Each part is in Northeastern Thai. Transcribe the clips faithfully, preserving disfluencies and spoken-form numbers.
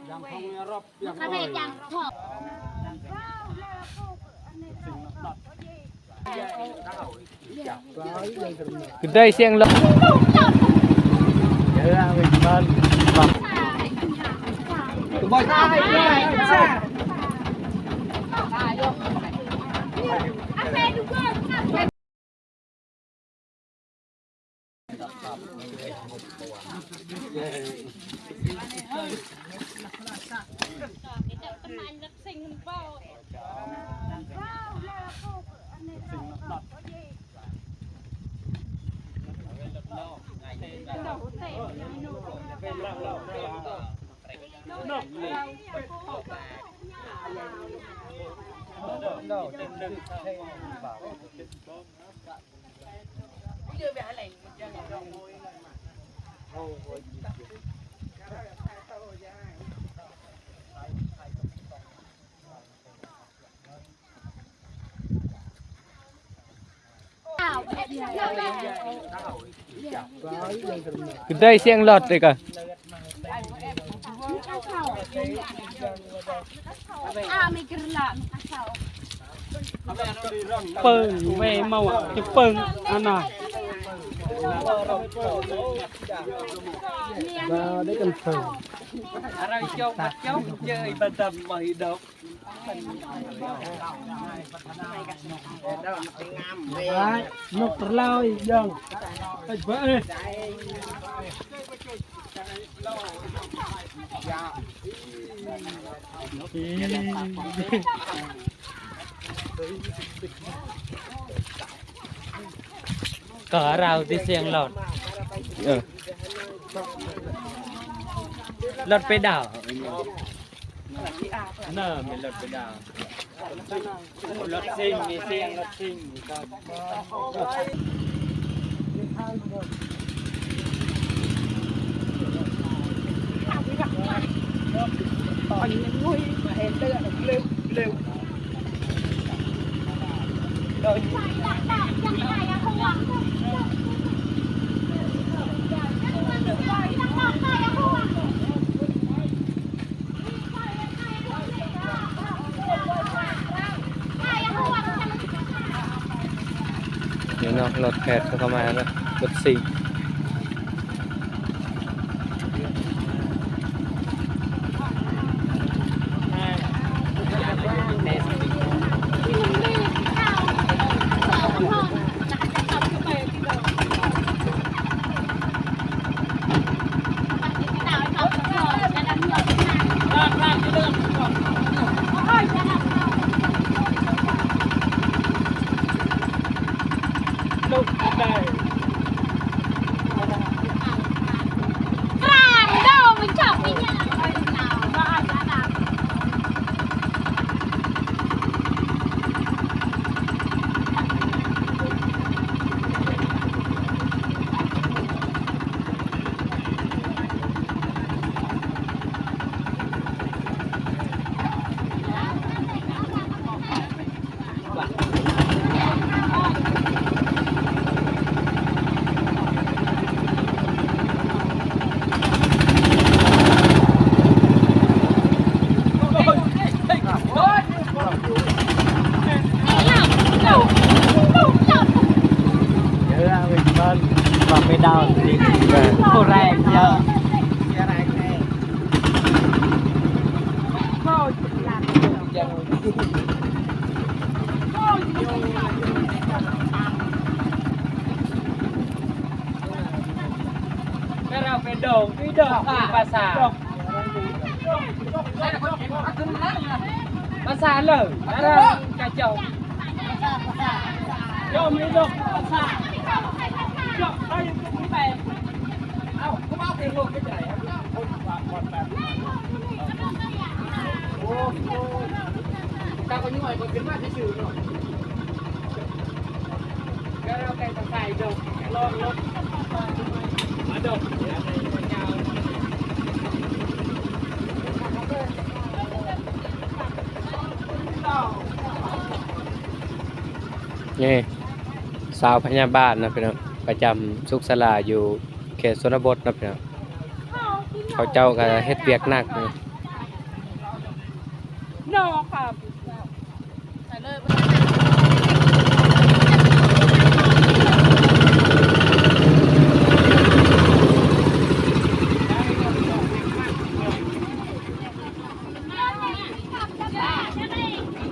ข้าพเจ้า ก็ได้เสียงรถ ก็ได้เสียงรถเลยก็ เปิงแม่เมาอ่ะ จะเปิงอันน่ะ ได้กันเปิง Arang ikaw, matyaw, yay, badam, mahidap. นกตะลอยยัง ไปเบ้อ ก็เราที่เสียงรถ เออ รถไปดาว เนอะ มีรถไปดาว รถซิ่ง มีเสียงรถซิ่ง เดี๋ยวเนาะ รถแพทย์เขาก็มาแล้ว รถซิ่ง กลางดงมันจับไม่ยาก เยอะเว้ยบ้าน ปรับไม่ได้ นี่ โคตรแรงเยอะ Pero pedong, pedong, pasar. Pasar lo, pero kacau. Yo, pedong, pasar. Yo, ayo, kita. Au, kau mau pedong ke mana? Nih, สาวพยาบาลนะพี่น้อง ประจำสุขศาลาอยู่เขตชนบทนะพี่น้อง เขาเจ้าก็เฮ็ดเวียกหนักนี่ ต่อค่ะ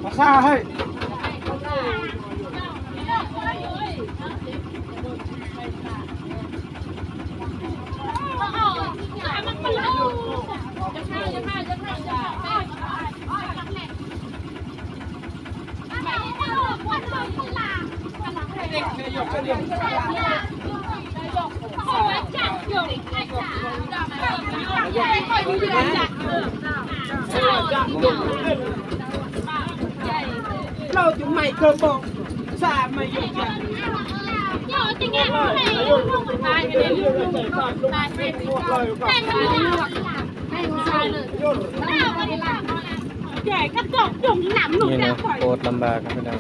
ภาษาให้ เราจะไม่เคยบอกสาไม่ยอมกัน นี่เนาะ โคตรลำบากครับพี่น้อง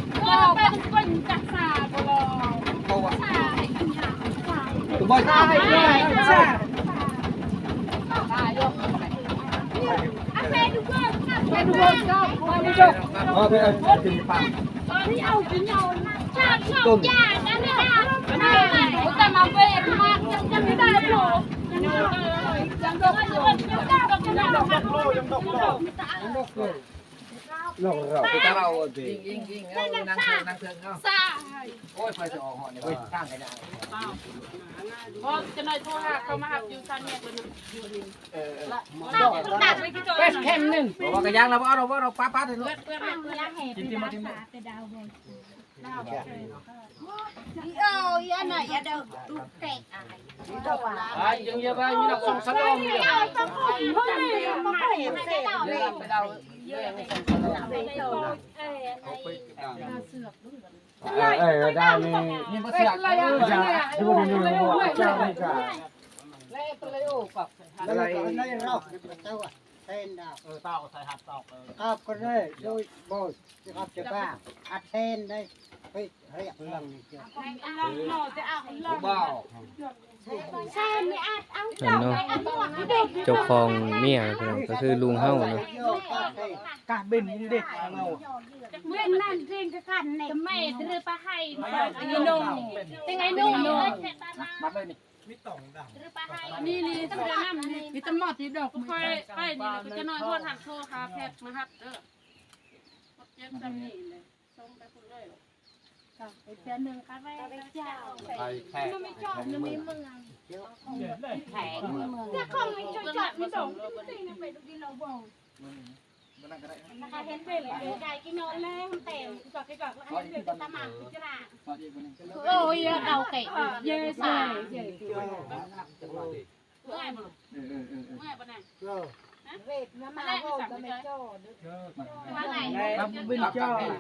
เราเรา ยิงยิงยิงเอานั่งเทิงนั่งเทิงเอา โอ้ย ไฟจะออกหอนเนี่ย เฮ้ย ตั้งกันยัง บ่จะหน่อยโทรหาเขามาหับอยู่คันเนี่ย เออเออ เฟสแคมหนึ่ง บอกว่ากระยังเราบ่เอา เราบ่เอา เราปาปาเถอะลูก เพื่อนเพื่อนเพื่อน ทีมทีมมาทีมมา เออ อย่าหน่อย อย่าเดิน ดูแตก อ่ะยังเยอะไป มีนักส่งสลองอยู่ ไปเดา เออเออ ได้นี่ มีบ่เสีย ดูดูดูดู เจ้านี่กะ อะไร เต้นดาว เออ เต้าใส่หัดตอก เออ ครับ ก็ได้ โดย บ่อย ครับ จะป้า อัดเทนได้ เฮ้ย เฮ้ย เรื่องนี้เจ้า เบา เห็นเนาะ เจ้าของเมียนะพี่น้อง ก็คือลุงเฮาเนาะ กะเบนยิงเด็กของเรา เว้นนั่นเรียนกับกันเนี่ย แม่เรือปลาไห้ ไอ้นง เป็นไงนง มาเลยนี่ นี่นี่เสื้อน้ำนี่ มีตำรวจที่ดอก ค่อยไปนี่ แล้วก็จะน้อยโทษหักโทษค่ะ แพทย์มาหับเด้อ เจ็บซ้ำนี่เลย ส่งไปคุณเลย ค่ะ ไปเสียหนึ่งค่ะ ไปเจ้า ไทยแขก มันไม่ชอบ มันไม่เมือง แขกเมือง เจ้าของไม่ชอบ ไม่ส่ง จริงๆ ไปดูกินเราบ่ง นะคะ เห็นเป็นเลย ไก่กินนอนแล้ว แต่งจอดไปก่อน แล้วเห็นเป็นตะหมากพิจารณา โอ้ย เดาเตะ เย้ ใช่ เย้ เมื่อยบ่ เมื่อยบ่นะ เออ เวทมา มาโฮมก็ไม่โจ้ มาไหน ครับ เป็นเจ้า นี่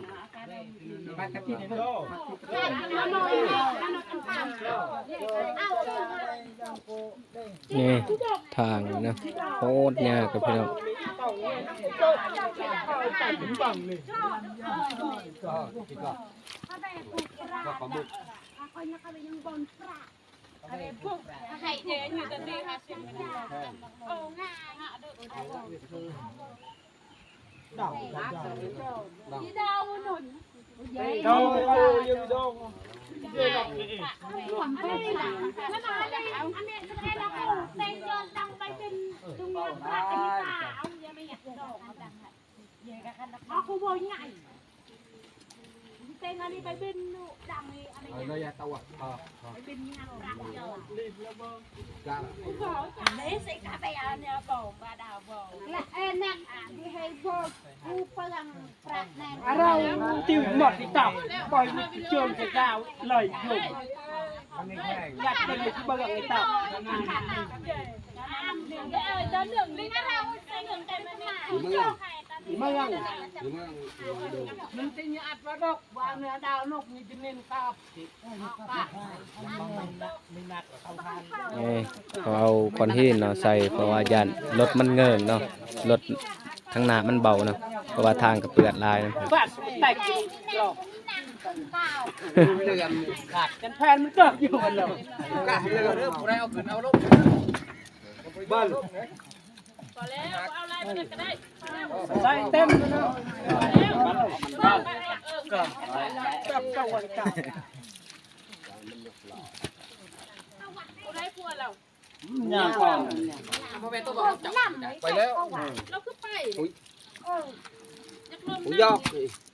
ทางนะ โคตรยากครับพี่น้อง เอาขบวนใหญ่ เต็งอันนี้ไปบินนู่นดังนี่อันนี้ เออ เราอย่าตะวัด เออ เออ ไปบินนี่นะ รักเดียว จ้า นี่สิกาไปเอาเนี่ยบอกมาดาวบอก และเอ็นนักอ่านที่ให้บอกผู้เปลืองประแนน อะไรติวหมดที่ตับ ปล่อยเชิญจะดาวเลยอยู่ อยากเป็นที่เปลืองไอ้ตับ เออ เดินเหลืองนี่นะเราเดินเหลืองแต่มันมา เมือง มันจะมีอัดระดกว่าเนื้อดาวนกมีจะเน้นตอบ เอ้ย เขาเอาก้อนหินเนาะใส่ เพราะว่าย่านรถมันเงิงเนาะ รถข้างหน้ามันเบาเนาะ เพราะว่าทางก็เปื้อนหลายนะ บาดแตก กันแพนมันก็อยู่กันแล้ว กะเลยเด้อ ผู้ใดเอาขึ้นเอาลง บ้าน แล้วเอาอะไรมาก็ได้ ได้เต็มเลยเนาะ แล้ว กูได้ผัวแล้ว ย่างก่อน ไปแล้ว เราคือไป อยากลม ผู้ยอก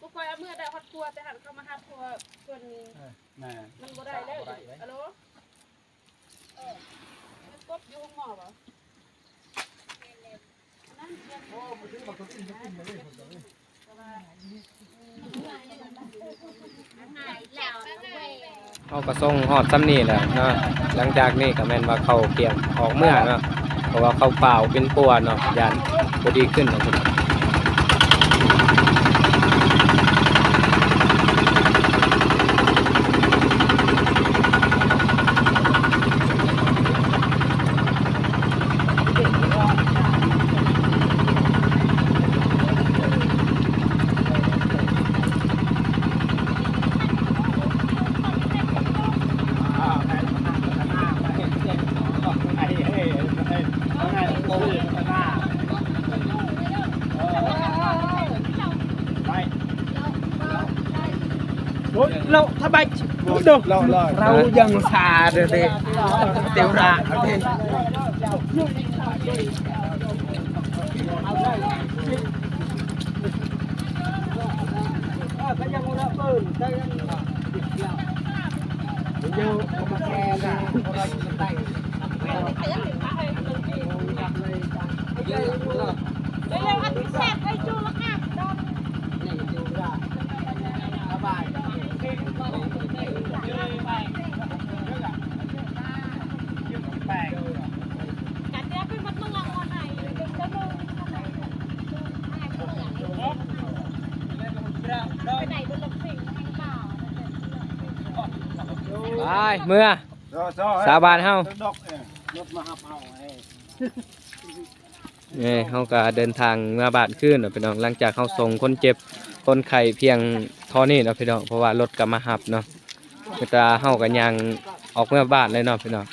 กูคอยเอาเมื่อได้ฮอดครัว แต่หันเข้ามาหาครัว ส่วนนี้ แม่ มันบ่ได้แล้ว ฮัลโหล เออ มันกบอยู่ห้องหมอบ่ เฮาก็ส่งฮอดส่ำนี้แหละเนาะ หลังจากนี้ก็แม่นว่าเขาเตรียมออกเมือเนาะ เพราะว่าเขาฟ้าวเป็นปัวเนาะ ย่านบ่ดีขึ้นเนาะ โอ้ย เราทำไม เดี๋ยว เรา เรา เรายังซาเด้อเด้อ เดี๋ยวละ ไป เมือ สาวบ้านเฮา รถมาหับเอาไอ้ เอ้ย เฮาก็เดินทางเมือบ้านคืนเนาะพี่น้อง หลังจากเฮาส่งคนเจ็บ คนไข้เพียงเท่านี้เนาะพี่น้อง เพราะว่ารถก็มาหับเนาะ แต่เฮาก็ย่างออกเมือบ้านเลยเนาะพี่น้อง